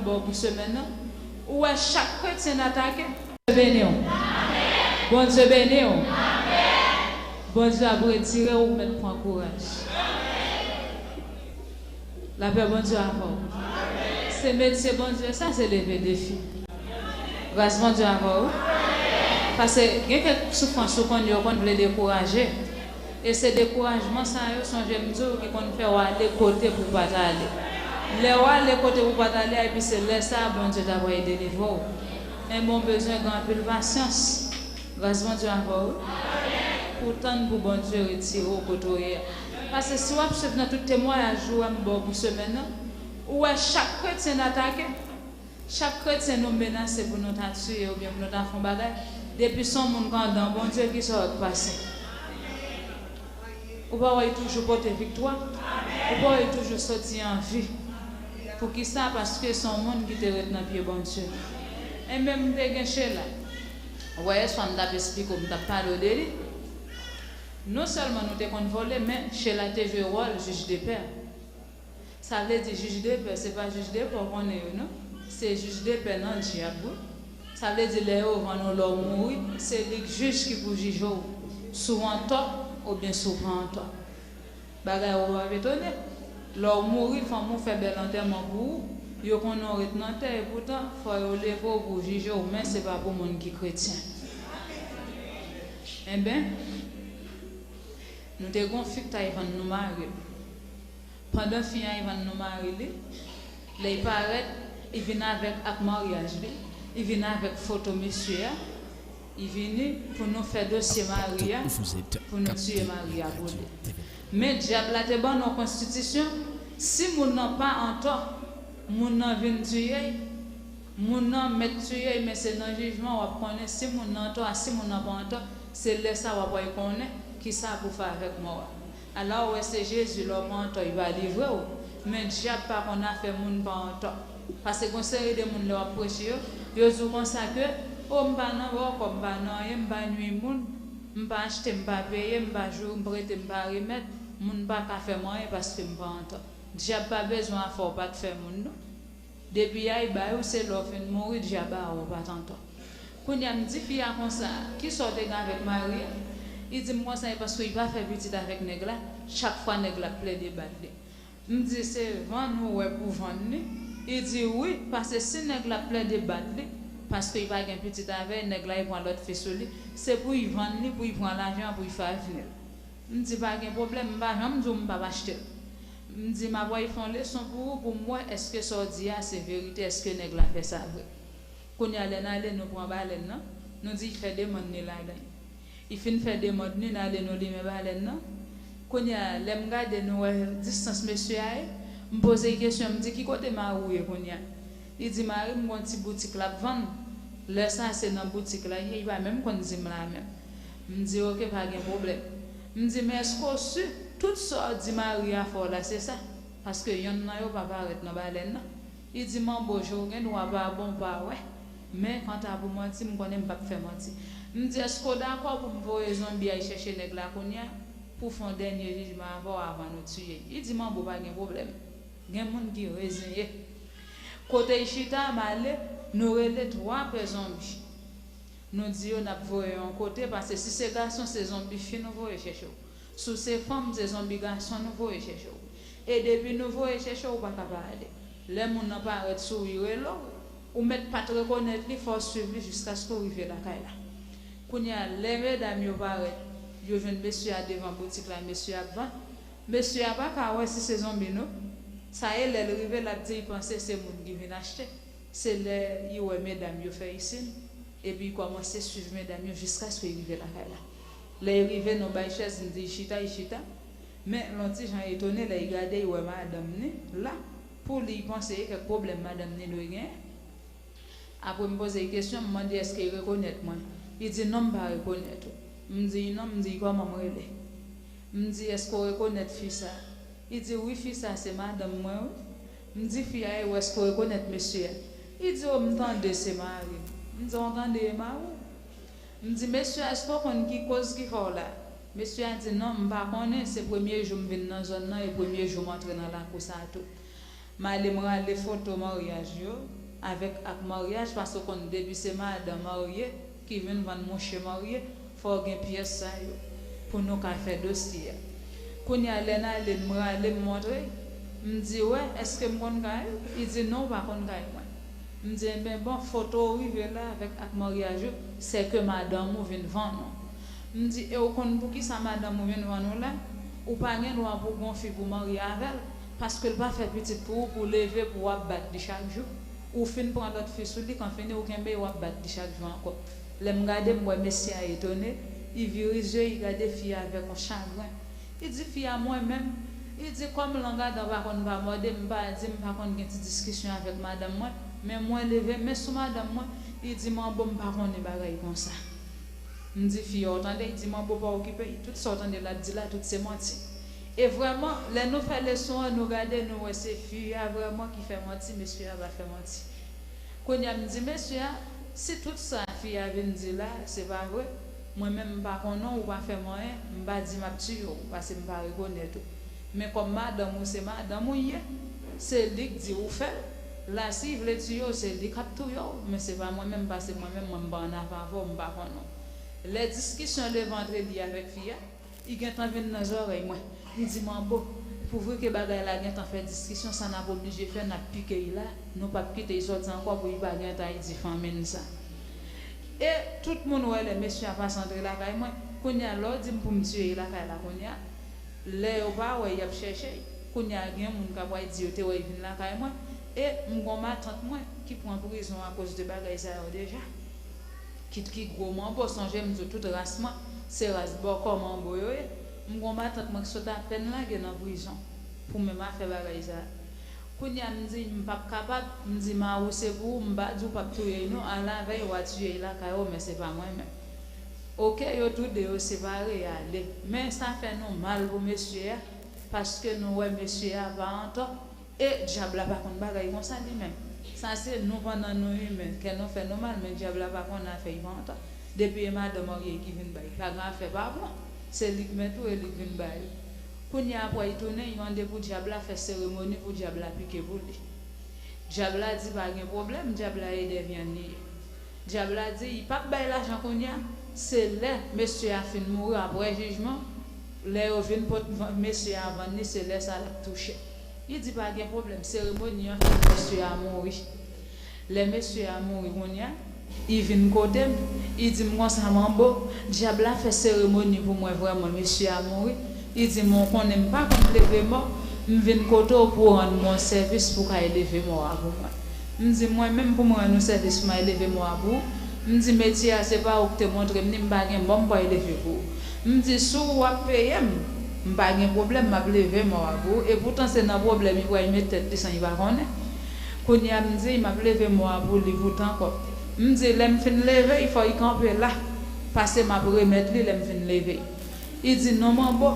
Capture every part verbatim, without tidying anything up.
Bò pou semèn nan. Ou wè chak kretyen n atake. Bondye beni w. Bondye beni w. Bondye ap retire w, ou mèt pran kouraj. Lapè Bondye avè w. Se metye Bondye sa, se leve defi. Gras Bondye avè w. Paske gen kèk soufrans ou konn yo konn vle dekouraje. E se dekourajman sa yo, sonje m di w, ki konn fè w ale kote pou w pa t ale. Lè w ale kote pou w pa t ale a, epi se lè sa a Bondye ta pral delivre w. Enben w bezwen gen anpil pasyans. Gras Bondye avè w. Pou tann pou Bondye retire w kote w ye a. Paske si w ap swiv nan tout temwayaj ou wè m ba w pou semèn nan, ou wè chak kretyen n atake. Chak kretyen nou menase pou nou ta tiye oubyen pou nou ta fè yon bagay, depi se yon moun k andan Bondye, kisa w wè k pase? Ou pa wè l toujou pote viktwa? Ou pa wè l toujou soti an vi? Poukisa? Paske se yon moun ki te ret nan pye Bondye. Enben, m te gen Sheila. Ou wè, yèswa m t ap esplike w, m t ap pale w de li. Non sèlman nou te konn vole, men Sheila te jwe wòl jij de pè. Sa vle di jij de pè, se pa jij de pè w konnen yo non. Se jij de pè nan dyab wi. Sa vle di lè yo vann ou lè w mouri, se li k jij ki pou jije w si w antò oubyen si w pa antò. Bagay ou ap etone. Lè w mouri, fanmi w fè bèl antèman pou ou, yo konnen w ret nan tè, epoutan fò yo leve w pou jije w, men se pa pou moun ki kretyen. Enben, nou te gen yon fi k t al vann nou mari l. Pandan fi a al vann nou mari li, lè l parèt, li vin avèk ak maryaj li, li vin avèk foto mesye a, li vini pou nou fè dosye mari a, pou nou tiye mari a pou li. Men dyab la te ban nou yon konstitisyon, si moun nan pa antò, moun nan vin tiye l, moun nan mèt tiye l, men se nan jijman w ap konnen si moun nan antò a, si moun nan pa antò, se lè sa w ap wè konnen kisa pou fè avèk mò a. Ala w wè se Jezi lè w pa antò li va livre w, men dyab pa konn afè moun pa antò. Paske gon seri de moun lè w ap preche yo, yo di w konsa ke, o m pa nan bòkò, m pa nan anyen, m pa nwi moun, m pa achte, m pa peye, m pa joure, m prete, m pa remèt, moun pa ka fè m anyen paske m pa antò. Dyab pa bezwen afè w pa t fè moun non. Depi a li bay ou se lè w fin mouri dyab a ou pa t antò. Kounye a m di fi a konsa, kisa w te gen avèk mari a? Li di m konsa e paske li pa fè pitit avèk nèg la, chak fwa nèg la ap plede bat li. M di se vann ou wè pou vann li? Li di wi, paske si nèg la ap plede bat li, paske li pa gen pitit avè l, nèg la li pran lòt fi sou li, se pou li vann li, pou li pran lajan an, pou li fè avni l. M di pa gen pwoblèm, m pa janm di w m p ap achte l. M di m ap wè fè yon leson pou ou, pou m wè èske sa w di a se verite, èske nèg la fè sa vre. Kounye a lè n ale nou pran balèn nan, nou di l fè demann li ladan l. Li fin fè demann li, n ale nou limen balèn nan. Kounye a lè m gade nou wè distans mesye a ye, m poze l kesyon, m di ki kote mari w ye kounye a? Li di mari m gon ti boutik l ap vann. Lè sa se nan boutik la l ye, li pa menm konn di m la menm. M di oke pa gen pwoblèm. M di men èske w si tout sa w di mari a fè w la se sa? Paske yonn nan yo pa parèt nan balèn nan. Li di manbo je w gen dwa pa bon pa wè. Men kanta pou manti m konnen m p ap fè manti. M di èske w dakò pou m voye zonbi a al chèche nèg la kounye a pou fè yon dènye jijman avè w avan nou tiye l? Li di manbo pa gen pwoblèm. Gen moun ki reziye. Kote l chita m ale, nou rele twa pè zonbi. Nou di yo n ap voye yon kote, paske si se gason, se zonbi fi nou voye chèche w. Si w se fanm, se zonbi gason nou voye chèche w. E depi nou voye chèche w, ou pa ka pa ale. Lè moun nan parèt sou ou, li rele w, ou mèt pa t rekonèt li, fò w swiv li jiskaske w rive lakay la. Kounye a, lè medam yo parèt, yo jwenn mesye a devan boutik la, mesye a ap vann. Mesye a pa ka wè si se zonbi non. Sa e lè l rive, l ap di l panse se moun ki vin achte. Se lè li wè medam yo fè isin, epi li kòmanse swiv medam yo jiskaske li rive lakay la. Lè li rive, nou bay chèz, m di l chita, li chita. Men, l on ti jan etone lè li gade, li wè madanm ni la. Pou li, li panse e kèk pwoblèm madanm ni dwe genyen. Apre m poze l kesyon, m mande èske l rekonèt mwen. Li di non, m pa rekonèt ou. M di non, m di kòman m rele? M di èske w rekonèt fi sa? Li di wi, fi sa se madanm mwen wi. M di fi a e w èske w rekonèt mesye a? Li di o, m tande se mari m. M di w tande e mari w? M di mesye a èske w konn ki koz ki fè w la? Mesye a di non, m pa konnen, se premye jou m vin nan zòn nan e premye jou m antre nan lakou sa tou. M ale m rale foto maryaj yo avèk ak maryaj, paske w konn depi se madan marye ki vin vann mouche marye, fò w gen pyès sa yo pou nou ka fè dosye a. Kounye a lè n ale m rale m montre, m di, wè, èske m konn kay ou? Li di, non, ou pa konn kay mwen. M di, enben bon, foto w rive la avèk ak maryaj ou, sèke madanm ou vin vann ou. M di, e w konn poukisa madanm ou vin vann ou la? Ou pa gen dwa pou w gon fi pou w marye avè l, paske l pa fè pitit pou ou, pou w leve pou w ap bat li chak jou. Ou fin pran lòt fi sou li, kan fini ou kenbe, w ap bat li chak jou ankò. Lè m gade, m wè mesye a etone, li vire zye, li gade fi a avèk yon chagren. Li di fi a, mwen menm, li di, kòm lang adan pa konn pa mòde, m pa di m pa konn gen ti diskisyon avèk madanm mwen, men mwen leve men sou madanm mwen, li di, manbo, m pa konnen bagay konsa. M di fi a, w tande? Li di, manbo, pa okipe l, tout sa w tande l ap di la, tout se manti. E vrèman, lè nou fè leson an, nou gade, nou wè se fi a vrèman ki fè manti, mesye a pa fè manti. Kounye a m di mesye a, si tout sa fi a vin di la, se pa vre, mwen menm m pa konnen w, ou pa fè m anyen, m pa di m ap tiye w, paske m pa rekonèt ou. Men kòm madanm ou se madanm ou ye, se li k di ou fè l. La, si l vle tiye w, se li k ap touye w, men se pa mwen menm, paske mwen menm, mwen m pa annafè avè w, m pa konnen w. Lè diskisyon leve antre li avèk fi a, li gentan vin nan zòrèy mwen. Li di, manbo, pou vre ke bagay la gentan fè diskisyon, sa n ap oblije fè, n ap pike l la, nou p ap kite l sòti ankò pou l pa gentan di fanmi n sa. E tout moun wè lè mesye a pase antre lakay mwen. Kounye a, lè w di m pou m tiye l lakay la kounye a, lè yo pa wè, y ap chèche l. Kounye a, gen moun k ap pral di yo te wè l vin lakay mwen. E m gon matant mwen ki pran prizon akoz de bagay sa yo deja. Kit ki gwo manbo, sonje m di w tout ras mwen, se ras bòkò manbo yo ye. M gon matant mwen ki sot apèn lage nan prizon pou menm afè bagay sa. Kounye a m di m p ap kapab, m di mari w se pou ou, m pa di w p ap touye l non, alavèy w a tiye l lakay ou, men se pa mwen menm. Oke, yo toude yo separe, y ale. Men sa fè nou mal pou mesye a, paske nou wè mesye a pa antò. E dyab la pa konn bagay konsa li menm. Sa se nou pandan nou imen, kè nou fè nou mal, men dyab la pa konn afè l pa antò. Depi e madan marye ki vin bay, pa gen afè pa bon. Se li k mèt ou e li k vin bay. Kounye a apre l tounen, l mande pou dyab la fè seremoni pou dyab la pike pou li. Dyab la di pa gen pwoblèm, dyab la e dèvyan li ye. Dyab la di, li p ap bay lajan kounye a, se lè mesye a fin mouri apre jijman, lè yo vin pot van-, mesye a vann li, se lè sa l ap touche. Li di pa gen pwoblèm, seremoni an fèt, mesye a mouri. Lè mesye a mouri kounye a, li vin kote m, li di m konsa, manbo, dyab la fè seremoni pou mwen vrèman, mesye a mouri. Li di m, ou konnen m pa konn leve mò, m vin kote w pou w rann mwen yon sèvis pou w ka leve mò a pou mwen. M di, mwen menm pou m rann ou sèvis pou m al leve mò a pou ou? M di, metye a se pa ou ki te montre m li, m pa gen mò m pral leve pou ou. M di, si w ap peye m, m pa gen pwoblèm, m ap leve mò a pou ou. E poutan se nan pwoblèm li pral met tèt li san li pa konnen. Kounye a m di, m ap leve mò a pou li poutan kòb. M di, lè m fin leve l, fò l kanpe la, paske m ap remèt li lè m fin leve l. Li di, non manbo,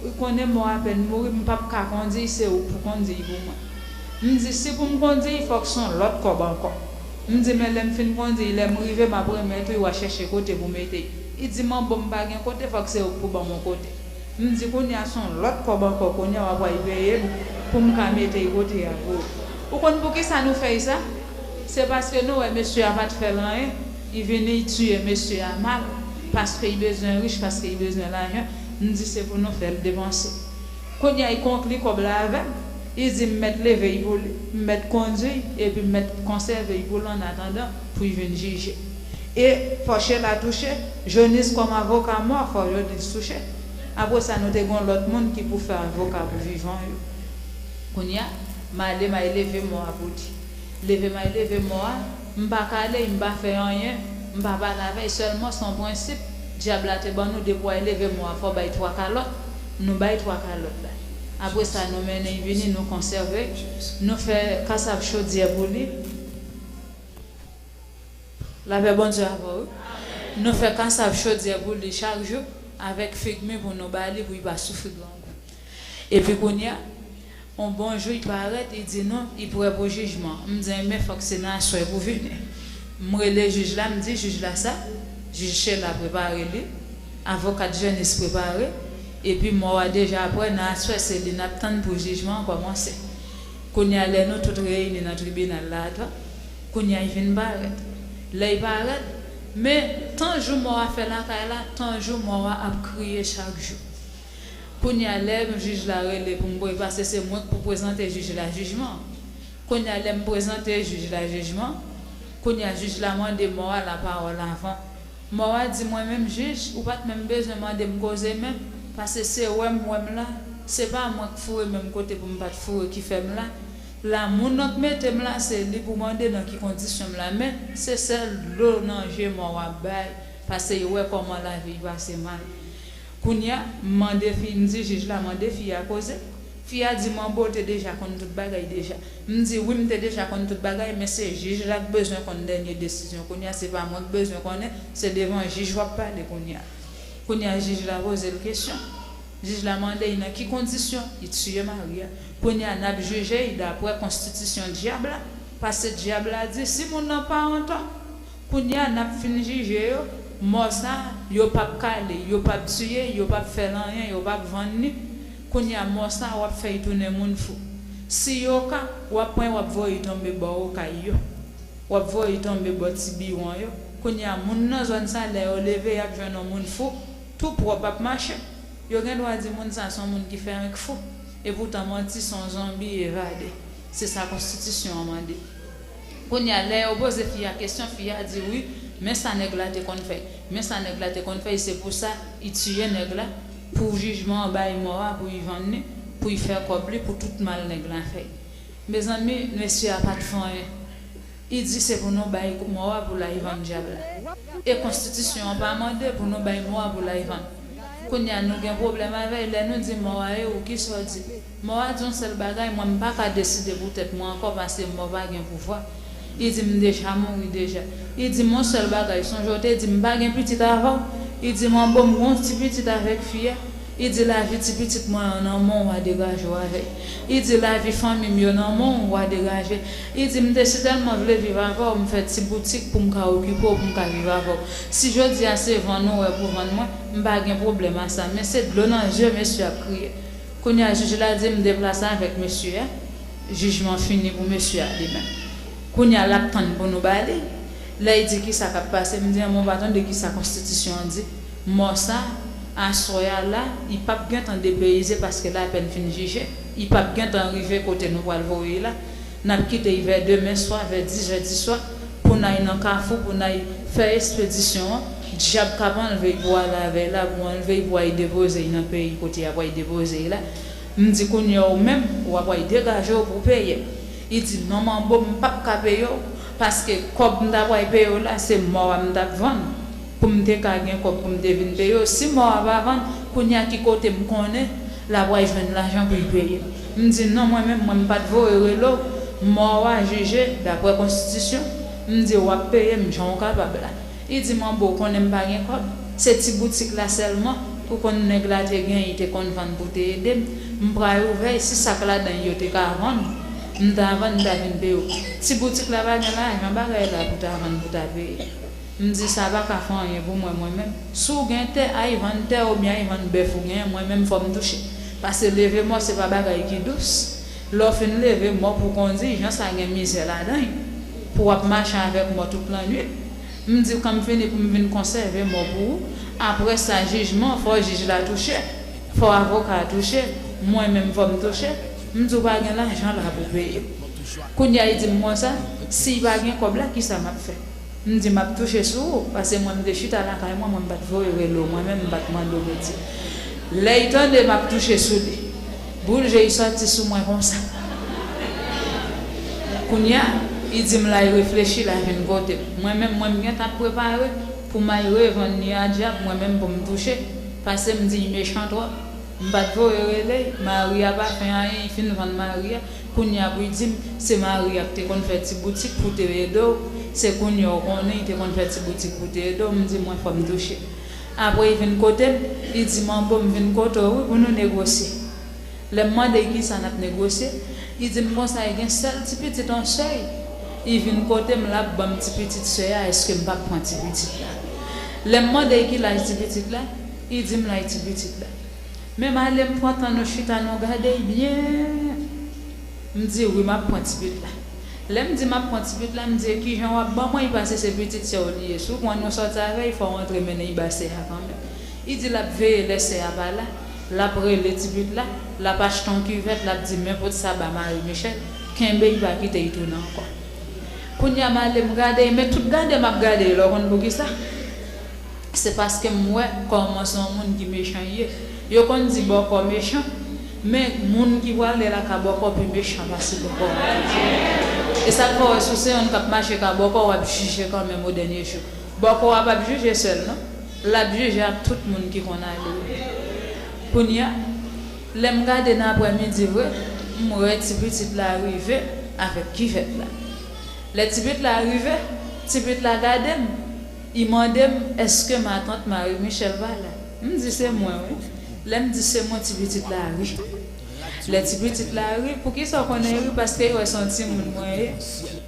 ou konnen mò apèn mouri, m p ap ka kondi l, se ou k pou kondi l pou mwen. M di, si pou m kondi l, fòk se yon lòt kòb ankò. M di, men lè m fin kondi l, lè m rive, m ap remèt ou, w a chèche kote pou mete l. Li di, manbo, m pa gen kote, fòk se ou k pou ban m yon kote. M di, kounye a se yon lòt kòb ankò, kounye a w ap pral peye m pou m ka mete l kote a pou ou. Ou konn poukisa nou fè l sa? Se paske nou wè mesye a pa t fè l anyen, li vini, li tiye mesye a mal, paske li bezwen rich, paske li bezwen lajan. M di se pou nou fè l depanse. Kounye a, li konkli kòb la avè m, li di m mèt leve l pou li, m mèt kondi l, epi m mèt konsève l pou l annatandan pou l vin jije. E fò Chela touche, Jonis kòm avoka mò, fò Jonis touche. Apre sa, nou te gen yon lòt moun ki pou fè avoka pou vivan yo. Kounye a, m ale, m al leve mò a pou li. Leve m al leve mò a, m pa kale l, m pa fè anyen, m pa pale avè l, sèlman se yon prensip dyab la te ban nou, depi w al leve mò a, fò w bay twa kalòt. Nou bay twa kalòt la. Apre sa, nou mennen l vini, nou konsève l, nou fè kasav chodyè pou li. Lapè Bondye avè w, wi. Nou fè kasav chodyè pou li chak jou, avèk fig mi pou nou ba li, pou li pa soufri grangou. Epi kounye a, yon bon jou, li parèt, li di nou, li prè pou jijman. M di, enben, fòk se nan aswè pou vini. M rele jij la, m di jij la sa, jij Chela prepare li, avoka Jonis prepare, epi mò a deja prè, nan aswè, se li n ap tann pou jijman an kòmanse. Kounye a, lè nou tout reyini nan tribinal la, atann, kounye a, li vin parèt. Lè li parèt, men tan jou mò a fè lakay la, tan jou mò a ap kriye chak jou. Kounye a, lè jij la rele pou m pre-, paske se mwen k pou prezante jij la jijman. Kounye a, lè m prezante jij la jijman, kounye a, jij la mande mò a lapawòl avan. Mò a di, mwen menm jij, ou pa t menm bezwen mande m koze menm, paske se wè m wè m la, se pa mwen k foure menm kote pou m pa t foure ki fè m la. La, moun nan k mete m la, se li pou mande nan ki kondisyon m la, men se sèl dlo nan je mò a bay, paske li wè kòman lavi l pase mal. Kounye a, m mande fi, m di jij la mande fi a koze. Fi a di m, anbo, w te deja konn tout bagay deja. M di, wi, m te deja konn tout bagay, men se jij la k bezwen konn dènye desizyon. Kounye a, se pa mwen k bezwen konnen, se devan jij w ap pale kounye a. Kounye a, jij la poze l kesyon. Jij la mande l nan ki kondisyon li tiye mari a. Kounye a, n ap jije l daprè konstitisyon dyab la, paske dyab la di, si moun nan pa antò, kounye a, n ap fin jije yo, mò sa, yo p ap kale, yo p ap tiye, yo p ap fè l anyen, yo p ap vann li. Kounye a, mò sa, w ap fè l tounen moun fou. Si yo ka, w ap pran l, w ap voye l tonbe bò okay yo. W ap voye l tonbe bò ti biwon yo. Kounye a, moun nan zòn sa, lè yo leve, y ap jwenn yon moun fou, tou pwòp ap mache. Yo gen dwa di moun sa se yon moun ki fè ank fou. Epoutan, manti se yon zonbi evade. Se sa konstitisyon an mande. Kounye a, lè yo poze fi a kesyon, fi a di, wi, men sa nèg la te konn fè. Men sa nèg la te konn fè, se pou sa, li tiye nèg la, pou jijman an bay mò a, pou li vann li, pou li fè kòb li, pou tout mal nèg la fè. Mezanmi, mesye a pa t fè anyen. Li di se pou nou bay mò a pou l al vann dyab la. E konstitisyon an pa mande pou nou bay mò a pou l al vann. Kounye a nou gen pwoblèm avè l, lè nou di mò a e ou, kisa w di? Mò a di yon sèl bagay, mwen m pa ka deside pou tèt mwen ankò paske mò pa gen pouvwa. Li di m deja mouri deja. Li di m yon sèl bagay, sonje w te di m pa gen pitit avè w? Li di m anbo m gon ti pitit avèk fi a. Li di lavi ti pitit mwen an nan men w, w a degaje w avè l. Li di lavi fanmi m yo nan men w, w a degaje. Li di m te sitèlman vle viv avè w, m fè ti boutik pou m ka okipe w, pou m ka viv avè w. Si jodi a se vann ou wè pou vann mwen, m pa gen pwoblèm a sa, men se dlo nan je mesye ap kriye. Kounye a jij la di m deplase avèk mesye a, jijman fini pou mesye a li menm. Kounye a l ap tann pou nou ba li. Lè l di kisa k ap pase, m di anmwe w pa tande kisa konstitisyon an di. Mò sa, aswè a la, li p ap gentan depeyize paske l apèn fin jije. Li p ap gentan rive kote nou pral voye l la. N ap kite l vè demen swa, vè dis è di swa, pou n al nan kafou, pou n al fè espedisyon an. Dyab k ap anlve l pou ale avè l la, pou anlve l pou al depoze l nan peyi kote y ap al depoze l la. M di kounye a ou menm, w ap al degaje w pou w peye. Li di non manbo, m p ap ka peye w, paske kòb m ta pral peye w la, se mò a m t ap vann. Pou m te ka gen kòb pou m te vin peye w. Si mò a pa vann, kounye a ki kote m konnen l ap al jwenn lajan pou l peye m? M di non, mwen menm, mwen m pa t voye rele w. Mò a jije daprè konstitisyon. M di w ap peye m jan w kapab la. Li di m anbo, w konnen m pa gen kòb. Se ti boutik la sèlman, ou konn nèg la te gen, li te konn vann pou te ede m. M pral ouvè l, si sa k ladan l yo te ka vann, m ta vann, m ta vin peye w. Ti boutik la pa gen lajan bagay la pou ta vann, pou ta peye. M di sa pa ka fè anyen pou mwen, mwen menm. Si w gen tè, al vann tè w oubyen al vann bèf ou genyen, mwen menm fò m touche. Paske leve mò se pa bagay ki dous. Lè w fin leve mò pou kondi, jan sa gen mizè ladan l, pou w ap mache avèk mò tout lannwit. M di kan m fini pou m vin konsève mò pou ou. Apre sa, jijman, fò jij la touche, fò avoka a touche, mwen menm fò m touche. M di w pa gen lajan la pou peye. Kounye a, li di m konsa, si l pa gen kòb la, kisa m ap fè? M di, m ap touche sou ou, paske mwen, m te chita lakay mwen, mwen, m pa t voye rele w, mwen menm, m pa t mande w mete. Lè l tande m ap touche sou li, boul je l soti sou mwen konsa. Kounye a, li di m l al reflechi, l al vin kote m. Mwen menm, mwen, m gentan ap prepare pou m al revann li a dyab, mwen menm, pou m touche, paske m di l mechan twòp. M pa t voye rele l, mari a pa fè anyen, li fin vann mari a. Kounye a pou l di m, se mari a k te konn fè ti boutik pou te ede w, se kounye a w konnen li te konn fè ti boutik pou te ede w, m di mwen fò m touche. Apre li vin kote m, li di m anbo m vin kote w wi pou nou negosye. Lè m mande l kisa n ap negosye, li di m konsa li gen sèl ti pitit yon sè l, li vin kote m l ap ban m ti pitit sè a, èske m p ap pran ti pitit la? Lè m mande l ki laj ti pitit la, li di m laj ti pitit la. Men m ale m pran tan nou chita nou gade l byen. M di, "Wi, m ap pran ti pit la." Lè m di, "M ap pran ti pit la," m di, "E kijan w ap ban mwen?" I pase se pitit sè w li ye. Si w konn nou sòti avè l, fò w antre mennen l ba sè a kanmenm. I di l ap veye lè sè a pa la, l ap rele ti pit la, l ap achte yon kivèt, l ap di, "Men pot sa ba Marie Michelle, kenbe, i pa kite l tounen ankò." Kounye a m ale m gade, men tout gade m ap gade, lè w konn poukisa? Se paske m wè kòman se yon moun ki mechan l ye. Yo konn di bòkò mechan, men moun ki pral lè la ka bòkò pi mechan pase bòkò a. E sa k fè w wè si w se youn k ap mache ka bòkò, w ap jije kanmenm o dènye jou. Bòkò a p ap jije sèl non, l ap jije ak tout moun ki konn ale yo. Kounye a, lè m gade nan aprèmidi vre, m wè ti pitit la rive avèk kivèt la. Lè ti pit la rive, ti pit la gade m, li mande m, "Èske matant Marie Michelle pa la?" M di, "Se mwen, wi." Lè m di, "Se mwen," ti pitit la ri. Lè ti pitit la ri, poukisa w konnen li ri? Paske li wè se yon timoun mwen ye,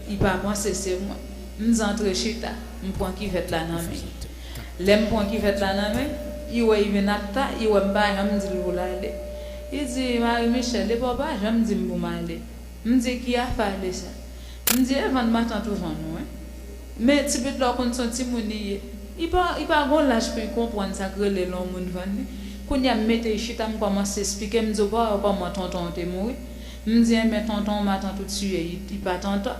li pa panse se mwen. M di, "Antre chita," m pran kivèt la nan men l. Lè m pran kivèt la nan men l, li wè li vin ap ta, li wè m pa janm di l pou l ale. Li di, "Marie Michelle, epa w pa janm di m pou m ale." M di, "Ki afè ale sa?" M di, "E vann matant ou vann ou, wi." Men ti pit la w konn se yon timoun li ye. Li pa, li pa gon laj pou l konprann sa k rele lè yon moun vann li. Kounye a m mete l chita, m kòmanse esplike, m di, "Ou pa wè kòman tonton w te mouri?" M di, "Enben tonton w matant ou tiye, li, li pa t antò.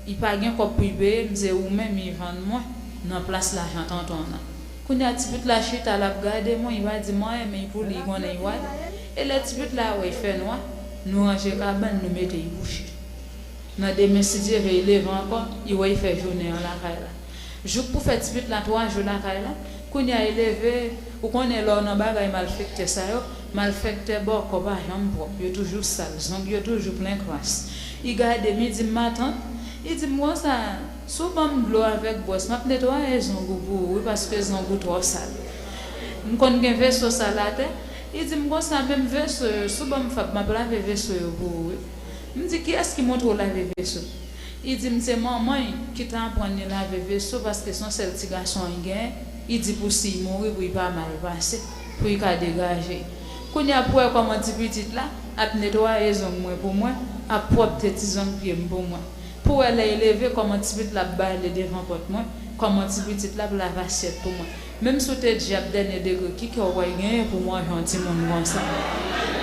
Li pa gen kòb pou l peye m, se ou menm li vann mwen nan plas lajan tonton w nan." Kounye a ti pit la chita, l ap gade mwen, li pa di m anyen, men pou li, li konnen li pral. E lè ti pit la wè l fè nwa, nou ranje kabann, nou mete l kouche. Nan demen, si Dye vle, li leve ankò, li wè li fè jounen an lakay la. Jouk pou fè ti pit la twa jou lakay la, kounye a li leve, ou konnen lè w nan bagay malfektè sa yo, malfektè bòkò pa janm pwòp, yo toujou sal, zong yo toujou plen kras. Li gade m, li di m, "Matant," li di m konsa, "si w ban m dlo avèk bwòs, m ap netwaye zong ou pou ou, wi, paske zong ou twò sal." M konn gen veso sal atè, li di m konsa, "Menm veso yo, si w ban m fab, m ap lave veso yo pou ou, wi." M di, "Kiyès ki montre w lave veso?" Li di m se manman l ki t aprann li lave veso paske se yon sèl ti gason li genyen. Li di pou si l mouri, pou l pa mal pase, pou l ka degaje l. Kounye a pou wè kòman ti pitit la ap netwaye zong mwen pou mwen, ap pwòpte ti zong pye m pou mwen. Pou wè lè l leve kòman ti pit la ap bale devan pòt mwen, kòman ti pitit la ap lave asyèt pou mwen. Menm si w te dyab dènye degre, ki kè w pral genyen pou manje yon timoun konsa?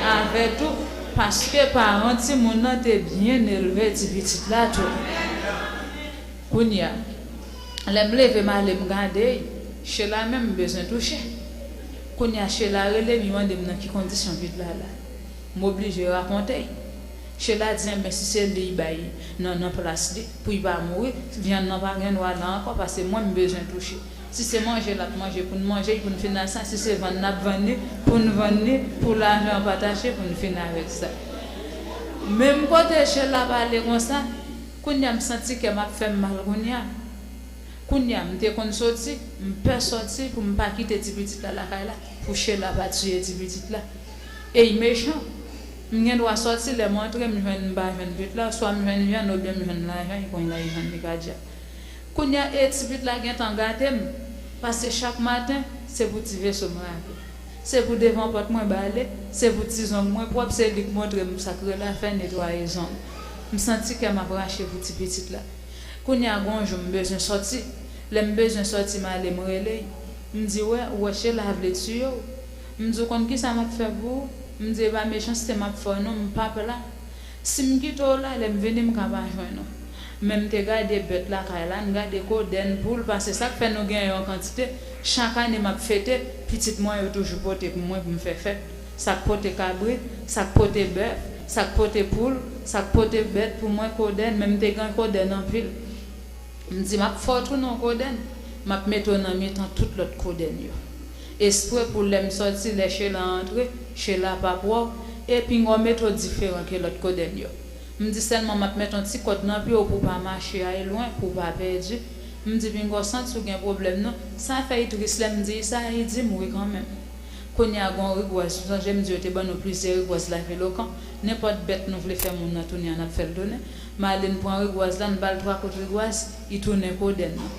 Avè tou, paske paran timoun nan te byen elve ti pitit la tou. Kounye a, lè m leve m ale m gade, Shela menm m bezwen touche. Kounye a, Shela rele m, li mande m nan ki kondisyon pit la la. M oblije rakonte l. Shela di, enben, si se li l bay nan, nan plas li, pou l pa mouri, vyann nan pa gen dwa la ankò, paske mwen m bezwen touche. Si se manje l ap manje, pou n manje l, pou n fin ak sa, si se vann n ap vann li, pou n vann li, pou lajan an pa tache, pou n fin avèk sa. Menm kote Shela pale konsa, kounye a m santi kè m ap fè m mal kounye a. Kounye a, m te konn soti, m pè soti pou m pa kite ti pitit la lakay la, pou Shela pa tiye ti pitit la. E l mechan. M gen dwa soti, lè m antre, m jwenn, m pa jwenn pit la, swa m jwenn vyann oubyen m jwenn lajan, li konn lajan li ka djab. Kounye a, e ti pit la gentan gate m, paske chak maten, se pou ti veso m lave. Se pou devan pòt mwen bale, se pou ti zong mwen pwòp, se li k montre m sa k rele afè netwaye zong. M santi kè m ap rache pou ti pitit la. Kounye a, gon jou m bezwen sòti. Lè m bezwen sòti, m ale, m rele l. M di, "Wè, ou wè Shela vle tiye w." M di, "Ou konn kisa m ap fè pou ou?" M di, "E pa mechanste m ap fè w non, m p ap la. Si m kite w la, lè m vini, m ka pa jwenn ou." Men m te gade bèt lakay la, m gade kodèn, poul, paske sa k fè nou gen yo an kantite, chak ane m ap fete, pitit mwen yo toujou pote pou mwen pou m fè fèt. Sa k pote kabrit, sa k pote bèf, sa k pote poul, sa k pote bèt pou mwen, kodèn, men m te gen kodèn anpil. M di, "M ap fè w tounen yon kodèn, m ap mete w nan mitan tout lòt kodèn yo. Espre pou lè m sòti, lè Shela antre, Shela p ap wè w, e pinga w mete w diferan ke lòt kodèn yo." M di, "Sèlman m ap mete yon ti kòd nan pye w pou w pa mache ale lwen, pou w pa pèdi." M di, "Pinga w santi w gen pwoblèm non." Sa fè l tris lè m di l sa, li di m wi kanmenm. Kounye a, gen yon rigwaz, ou sonje m di yo te ban nou plizyè rigwaz lavelokan. Nenpòt bèt nou vle fè moun nan tounen an, n ap fè l tounen. M ale, m pran rigwaz la, m ba l twa kout rigwaz, li tounen kodèn nan.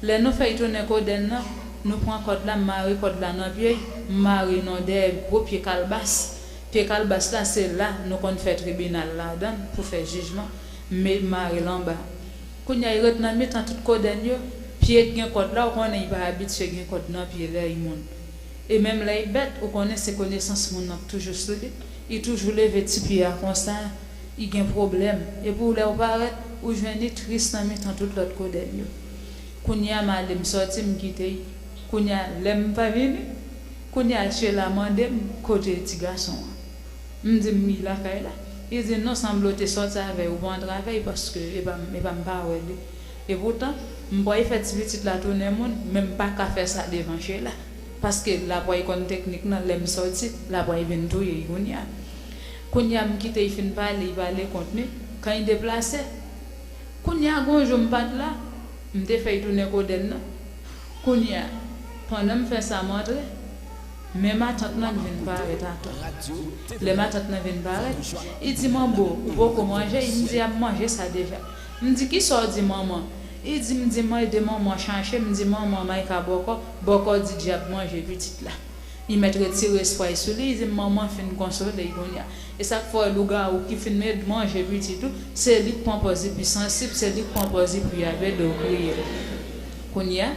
Lè nou fè l tounen kodèn nan, nou pran kòd la, m mare kòd la nan pye l, m mare l nan dèyè gwo pye kalbas. Pye kalbas la, se la nou konn fè tribinal ladan l pou fè jijman, me mare l anba. Kounye a, li ret nan mitan tout kodèn yo, pye k gen kòd la, ou konnen li pa abitye gen kòd nan pye lè li moun. E menm lè li bèt, ou konnen se konesans moun nan k toujou sou li, li toujou leve ti pye a konsa, li gen pwoblèm. Epi w, lè w parèt, ou jwenn li tris nan mitan tout lòt kodèn yo. Kounye a, m ale, m sòti, m kite l. Kounye a, lè m pa vini, kounye a, Sheila mande m kote ti gason an. M di m li lakay la. Li di non, sanble w te sòti avè l, ou pa antre avè l, paske e pa m, e pa m pa wè li. Epoutan, m pral fè ti pitit la tounen moun, men m pa ka fè sa devan Sheila. Paske l ap pral konn teknik nan, lè m sòti, l ap pral vin touye l kounye a. Kounye a, m kite l fin pale, li pale kont li. Kan li deplase, kounye a, gon jou m pa t la, m te fè l tounen kodèn nan. Kounye a, pandan m fè sa, m antre, men matant nan k vin parèt atò. Lè matant nan vin parèt, li di, "Manbo, ou poko manje?" M di, "A, m manje sa deja." M di, "Kisa w di manman?" Li di, "M di, m ede manman chache, m di manman Mayka bòkò, bòkò di dyab manje pitit la." Li mèt retire espwa l sou li, li di, "Manman fin konsole l kounye a." E sa k fè w wè lougawou ki fin met manje pitit ou, se li k pran pòz li pi sansib, se li k pran pòz li pou y ap ede w kriye. Kounye a,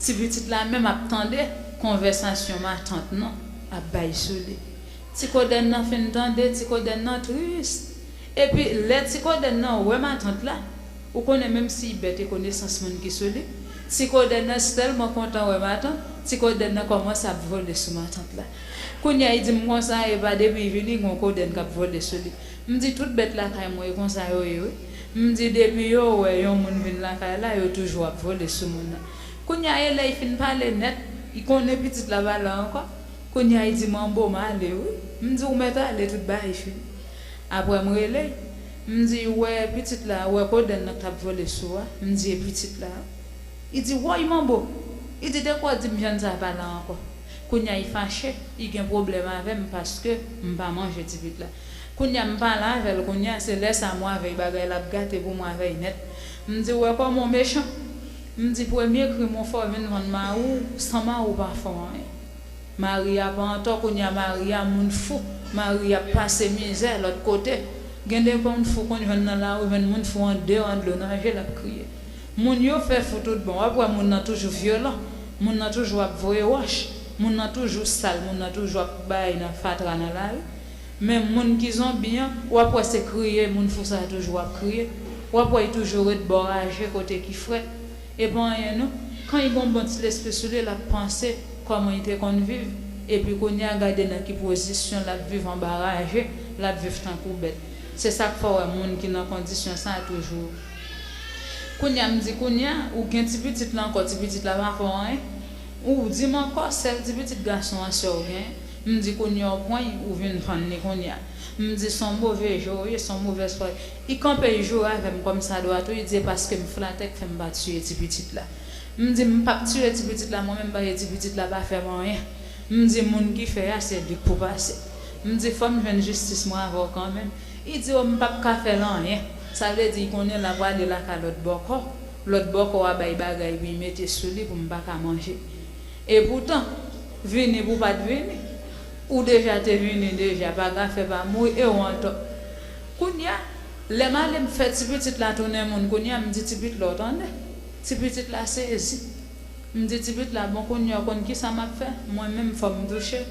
ti pitit la menm ap tande konvèsasyon matant nan ap bay sou li. Ti kodèn nan fin tande, ti kodèn nan tris. Epi lè ti kodèn nan wè matant la, ou konnen menm si l bèt e konesans moun ki sou li, ti kodèn nan tèlman kontan wè matant, ti kodèn nan kòmanse ap vole sou matant la. Kounye a, li di m konsa, e pa depi l vini, gon kodèn k ap vole sou li. M di, "Tout bèt lakay mwen, e konsa yo ye, wi." M di, "Depi yo wè yon moun vin lakay la, yo toujou ap vole sou moun nan." Kounye a, e lè l fin pale nèt, li konnen pitit la pa la ankò. Kounye a, li di, "Manbo, m ale, wi." M di, "Ou mèt ale, tout bagay fini." Apre, m rele l. M di, "Ou wè pitit la, ou wè kodèn nan k t ap vole sou ou a?" M di, "E pitit la?" Li di, "Woy, manbo!" Li di, "De kwa w di m viann sa pa la ankò?" Kounye a, li fache, li gen pwoblèm avè m paske m pa manje ti pitit la. Kounye a, m pale avè l, kounye a, se lè sa a m wè avè l, bagay la ap gate pou m wè avè l nèt. M di, "Ou wè kòman w mechan?" M di, "Premye krim ou fè, w vin vann mari w, san mari w pa fè w anyen." Mari a pa antò, kounye a mari a moun fou, mari a ap pase mizè lòt kote. Gen de moun fou konn jwenn nan lari, jwenn moun fou andeyò, an dlo nan je l ap kriye. Moun yo fè fou tout bon, w ap wè moun nan toujou vyolan, moun nan toujou ap voye wòch, moun nan toujou sal, moun nan toujou ap bay nan fatra nan lari. Men moun ki zonbi an, w ap wè se kriye, moun fou sa a toujou ap kriye. W ap wè l toujou ret bò raje kote ki frèt. E pa anyen non. Kan li gon bon ti lespri sou li, l ap panse kòman li te konn viv. Epi kounye a, gade nan ki pozisyon l ap viv anba raje, l ap viv tankou bèt. Se sa k fè w wè moun ki nan kondisyon sa a toujou. Kounye a, m di, kounye a, ou gen ti pitit la ankò, ti pitit la pa fè w anyen. Ou di m ankò, sèl ti pitit gason an sè w genyen. M di, kounye a, w pran l, ou vin vann li kounye a. M di, se yon move je w ye, se yon movèz fwa. Li kanpe, li joure avè m kòm sa dwa tou, li di, e paske m flatè k fè m pa tiye ti pitit la. M di, m p ap tiye ti pitit la, mwen menm, paske ti pitit la pa fè m anyen. M di, moun ki fè a, se li k pou pase. M di, fò m jwenn jistis mwen avè w kanmenm. Li di, o, m p ap ka fè l anyen. Sa vle di, li konnen l ap prale lakay lòt bòkò. Lòt bòkò a bay bagay pou l mete sou li pou m pa ka manje. Epoutan, vini pou w pa t vini, ou deja te vini deja, pa ka fè pa mouri, e w antò. Kounye a, lè m ale m fè ti pitit la tounen moun, kounye a m di ti pitit la, w tande? Ti pitit la sezi. M di ti pitit la, bon, kounye a w konn kisa m ap fè? Mwen menm fò m touche.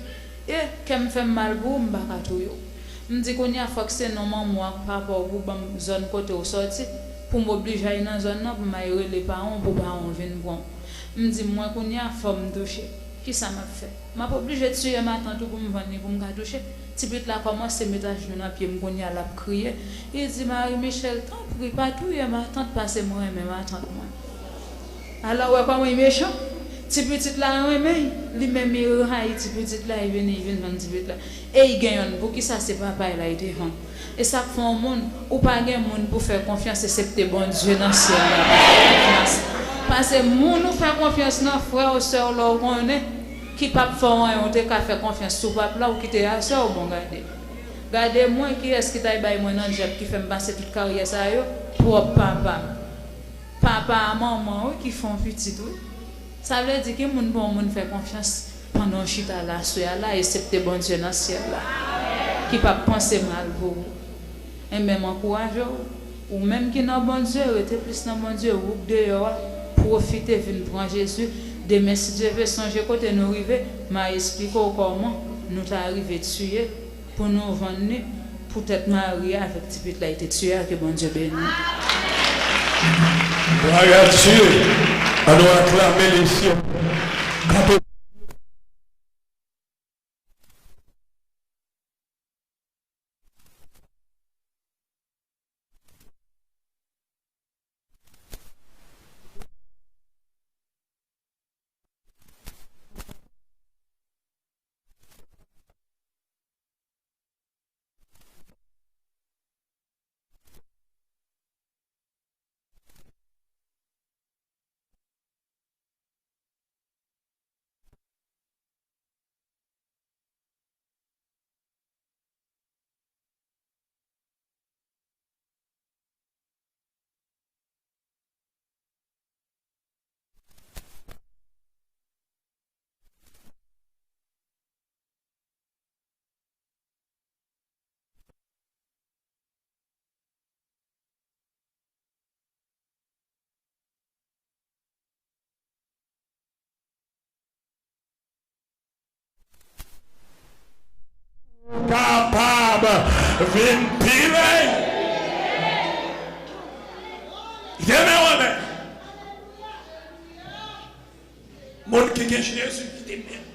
E kè m fè m mal pou ou, m pa ka touye w. M di kounye a fòk se non manman w ak papa w pou ban m zòn kote w sòti, pou m oblije al nan zòn nan, pou m al rele paran w, pou paran w vin pran w. M di mwen kounye a fò m touche. Kisa m ap fè? M ap oblije tiye matant ou pou m vann li pou m ka touche. Ti pitit la kòmanse met ajenou nan pye m kounye a, l ap kriye. Li di, Marie Michelle, tanpri, pa touye matant, paske mwen renmen matant mwen. Alò, w wè kòman li mechan? Ti pitit la renmen l, li menm li rayi ti pitit la, li vini, li vin vann ti pitit la. E li gen yonn, poukisa se papa l la li te vann? E sa k fè yon moun, ou pa gen moun pou fè konfyans, eksepte Bondye nan syèl la pou fè konfyans. Paske moun ou fè konfyans nan, frè w, sè w, lè w konnen, ki p ap fè w anyen, ou te ka fè konfyans sou pap la, ou kite a sè w, bon gade. Gade mwen, kiyès ki t al bay mwen nan dyab ki fè m pase tout karyè sa yo? Pwòp papa m. Papa a manman wi ki fè w pitit wi. Sa vle di ki moun pou yon moun fè konfyans pandan w chita la aswè a la, eksepte Bondye nan syèl la? ki p ap panse mal pou ou. Enben, m ankouraje w, ou menm ki nan Bondye, rete plis nan Bondye, ou k deyò a, pwofite vin pran Jezi. Demen, si Dye vle, sonje kote nou rive, m a esplike w kòman nou ta rive tiye pou nou vann li, poutèt mari a avèk ti pitit la li te tiye a. Ke Bondye beni w. Glwa a Dye. Ann nou aklame l, mesye. Kanpe. Kapab vin pi bèl. Demen w anlè. Moun ki gen Jezi, ki te byen.